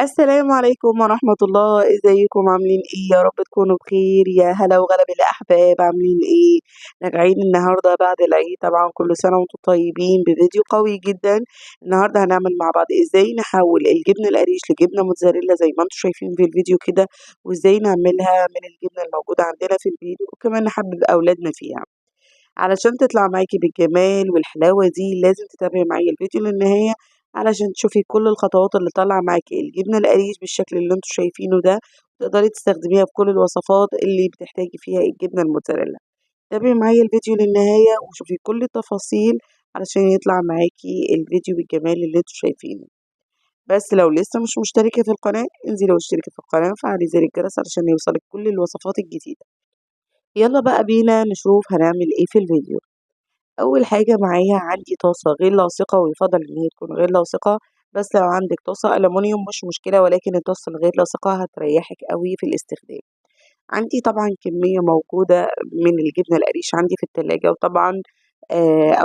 السلام عليكم ورحمة الله، ازيكم عاملين ايه؟ يا رب تكونوا بخير. يا هلا وغلا بالاحباب، عاملين ايه؟ راجعين النهارده بعد العيد، طبعا كل سنة وانتم طيبين، بفيديو قوي جدا. النهارده هنعمل مع بعض ازاي نحول الجبنة القريش لجبنه موتزاريلا زي ما انتم شايفين في الفيديو كده، وازاي نعملها من الجبنة الموجودة عندنا في البيت، وكمان نحبب اولادنا فيها. علشان تطلع معاكي بالجمال والحلاوه دي لازم تتابعي معايا الفيديو للنهاية علشان تشوفي كل الخطوات اللي طالعه معاكي الجبنة القريش بالشكل اللي انتم شايفينه ده، تقدري تستخدميها في كل الوصفات اللي بتحتاجي فيها الجبنة الموتزاريلا. تابعي معايا الفيديو للنهاية وشوفي كل التفاصيل علشان يطلع معاكي الفيديو بالجمال اللي انتم شايفينه. بس لو لسه مش مشتركة في القناة انزلي واشتركي في القناة وفعلي زر الجرس علشان يوصلك كل الوصفات الجديدة. يلا بقى بينا نشوف هنعمل ايه في الفيديو. اول حاجة معايا عندي طاسه غير لاصقه، ويفضل ان هي تكون غير لاصقه، بس لو عندك طاسه الومنيوم مش مشكلة، ولكن الطاسه الغير لاصقه هتريحك قوي في الاستخدام. عندي طبعا كمية موجودة من الجبنة القريش عندي في التلاجة، وطبعا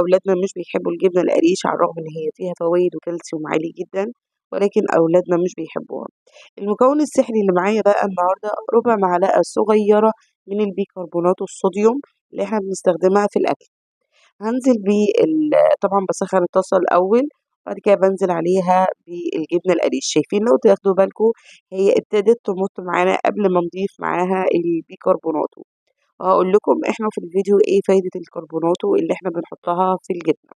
اولادنا مش بيحبوا الجبنة القريش على الرغم ان هي فيها فوائد وكالسيوم عالي جدا، ولكن اولادنا مش بيحبوها. المكون السحري اللي معايا بقى النهارده ربع معلقه صغيرة من البيكربونات الصوديوم اللي احنا بنستخدمها في الاكل. هنزل بال طبعا بسخن الطاسه الاول، بعد كده بنزل عليها بالجبنه القريش. شايفين لو تاخدوا بالكم هي ابتدت تمط معانا قبل ما نضيف معاها البيكربوناتو. وهقول لكم احنا في الفيديو ايه فايده الكربوناتو اللي احنا بنحطها في الجبنة.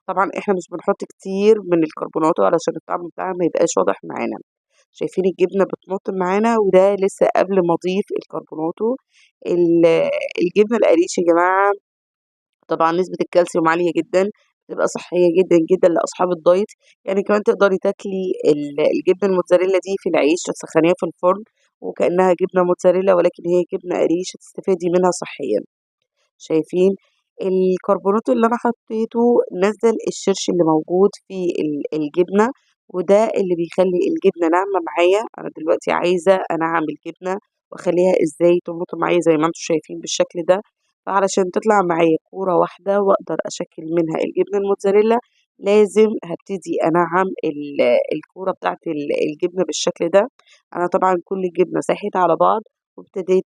طبعا احنا مش بنحط كتير من الكربوناتو علشان الطعم بتاعها ما يبقاش واضح معانا. شايفين الجبنة بتمط معانا، وده لسه قبل ما اضيف الكربوناتو. الجبنة القريش يا جماعة طبعا نسبة الكالسيوم عالية جدا، بتبقى صحية جدا جدا لأصحاب الدايت. يعني كمان تقدري تاكلي الجبنة الموتزاريلا دي في العيش، تسخنيها في الفرن وكأنها جبنة موتزاريلا، ولكن هي جبنة قريش هتستفادي منها صحيا. شايفين الكربونات اللي أنا حطيته نزل الشرش اللي موجود في الجبنة، وده اللي بيخلي الجبنة ناعمة معايا. أنا دلوقتي عايزة أنعم الجبنة وأخليها إزاي تمط معايا زي ما انتم شايفين بالشكل ده. فعلشان تطلع معايا كورة واحدة وأقدر أشكل منها الجبنة الموتزاريلا لازم هبتدي أنعم الكورة بتاعت الجبنة بالشكل ده. أنا طبعا كل الجبنة ساحت على بعض وابتديت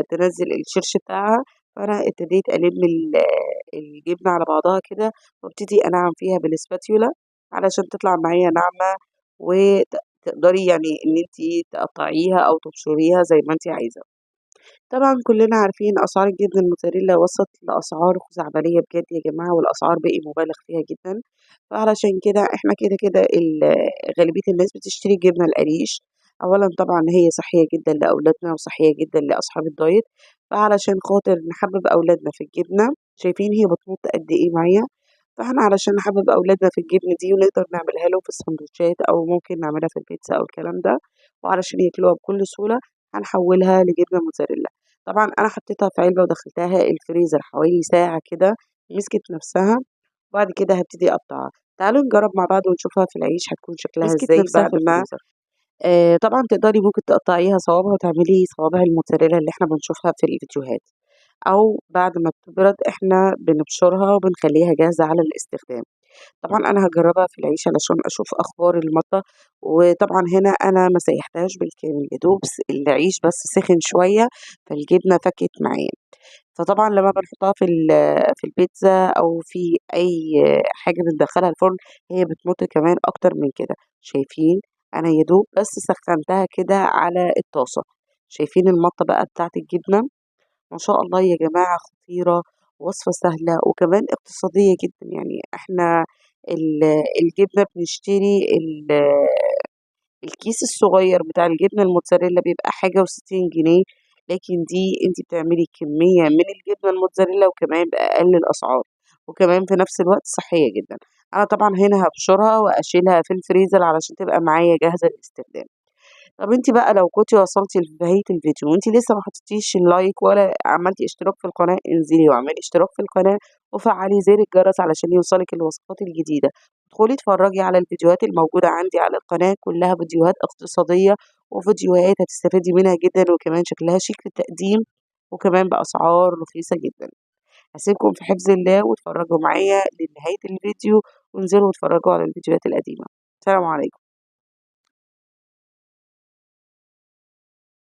تنزل الشرش بتاعها، فأنا ابتديت ألم الجبنة على بعضها كده وابتدي أنعم فيها بالسباتيولا علشان تطلع معايا ناعمة وتقدري يعني إن انتي تقطعيها أو تبشريها زي ما انتي عايزة. طبعا كلنا عارفين اسعار الجبنة الموتزاريلا وصلت لاسعار خزعبليه بجد يا جماعة، والاسعار بقي مبالغ فيها جدا. فعلشان كده احنا كده كده غالبية الناس بتشتري الجبنة القريش. اولا طبعا هي صحية جدا لاولادنا وصحية جدا لاصحاب الدايت، فعلشان خاطر نحبب اولادنا في الجبنة، شايفين هي بتمط قد ايه معايا، فاحنا علشان نحبب اولادنا في الجبنة دي ونقدر نعملها لهم في السندوتشات او ممكن نعملها في البيتزا او الكلام ده، وعلشان ياكلوها بكل سهولة هنحولها لجبنه موتزاريلا. طبعا انا حطيتها في علبة ودخلتها الفريزر حوالي ساعة كده، مسكت نفسها، وبعد كده هبتدي اقطعها. تعالوا نجرب مع بعض ونشوفها في العيش هتكون شكلها مسكت ازاي نفسها بعد في ما الفريزر. طبعا تقدري ممكن تقطعيها صوابع وتعملي صوابع الموتزاريلا اللي احنا بنشوفها في الفيديوهات، او بعد ما بتبرد احنا بنبشرها وبنخليها جاهزة على الاستخدام. طبعا انا هجربها في العيش علشان اشوف اخبار المطه، وطبعا هنا انا ما سيحتهاش بالكامل، يا دوب العيش بس سخن شوية فالجبنه فكت معايا. فطبعا لما بنحطها في البيتزا او في اي حاجة بندخلها الفرن هي بتمط كمان اكتر من كده. شايفين انا يا دوب بس سخنتها كده على الطاسه، شايفين المطه بقى بتاعت الجبنة؟ ما شاء الله يا جماعة، خطيرة، وصفه سهلة وكمان اقتصادية جدا. يعني احنا الجبنة بنشتري الكيس الصغير بتاع الجبنة الموتزاريلا بيبقى حاجة وستين جنيه، لكن دي انتي بتعملي كمية من الجبنة الموتزاريلا وكمان بأقل الأسعار، وكمان في نفس الوقت صحية جدا. أنا طبعا هنا هبشرها وأشيلها في الفريزر علشان تبقى معايا جاهزة للاستخدام. طب انتي بقى لو كنتي وصلتي لنهاية الفيديو وانتي لسه ما حطيتيش اللايك ولا عملتي اشتراك في القناة، انزلي واعملي اشتراك في القناة وفعلي زر الجرس علشان يوصلك الوصفات الجديدة. ادخلي اتفرجي على الفيديوهات الموجودة عندي على القناة، كلها فيديوهات اقتصادية وفيديوهات هتستفادي منها جدا، وكمان شكلها شيك في التقديم وكمان بأسعار رخيصة جدا. هسيبكم في حفظ الله واتفرجوا معايا لنهاية الفيديو، وانزلوا واتفرجوا على الفيديوهات القديمة. السلام عليكم.